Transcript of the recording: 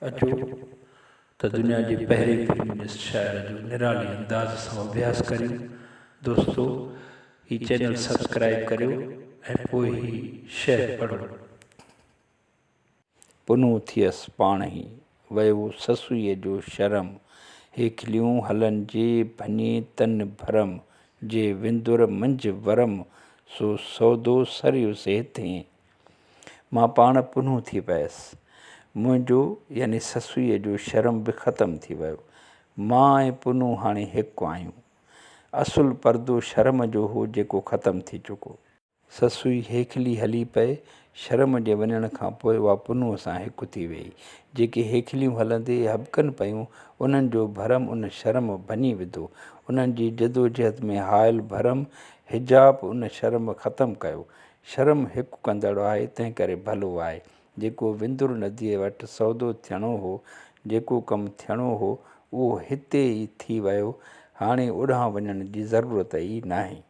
اچو ته دنيا جي پهرين فيمنسٽ شاعر جو نرالي انداز سان اڀياس ڪريون. دوستو هي چينل سبسڪرائيب ڪريو ۽ پوء هي شعر پڙهو. پنهون ٿيس پاڻهي، ويو سسئيء جو شرم، هيکليون هلن جي، ڀڃي تن ڀرم، جي وندر منجهه ورم، سو سودو سريس هيٿين. مان پاڻ پنهون ٿي پيس. منهنجو يعني سسئيء جو شرم به ختم ٿي ويو. مان ۽ پنهون هاڻي هڪ آهيون. اصل پردو شرم جو هو جيڪو ختم ٿي چڪو. سسئي هيکلي هلي پئي. شرم جي وڃڻ کان پوء اها پنهونء سان هڪ ٿي ويئي. جيڪي هيکليون هلندي هٻڪن پيون، انهن جو ڀرم ان شرم ڀڃي وڌو. انهن جي جدوجهد ۾ حائل ڀرم، حجاب، ان شرم ختم ڪيو. شرم هڪ ڪندڙ آهي، تنهنڪري ڀلو آهي. جيڪو وندر نديء وٽ سودو ٿيڻو هو، جيڪو ڪم ٿيڻو هو، اهو هتي ئي ٿي ويو، هاڻي اوڏانهن وڃڻ جي ضرورت ئي ناهي.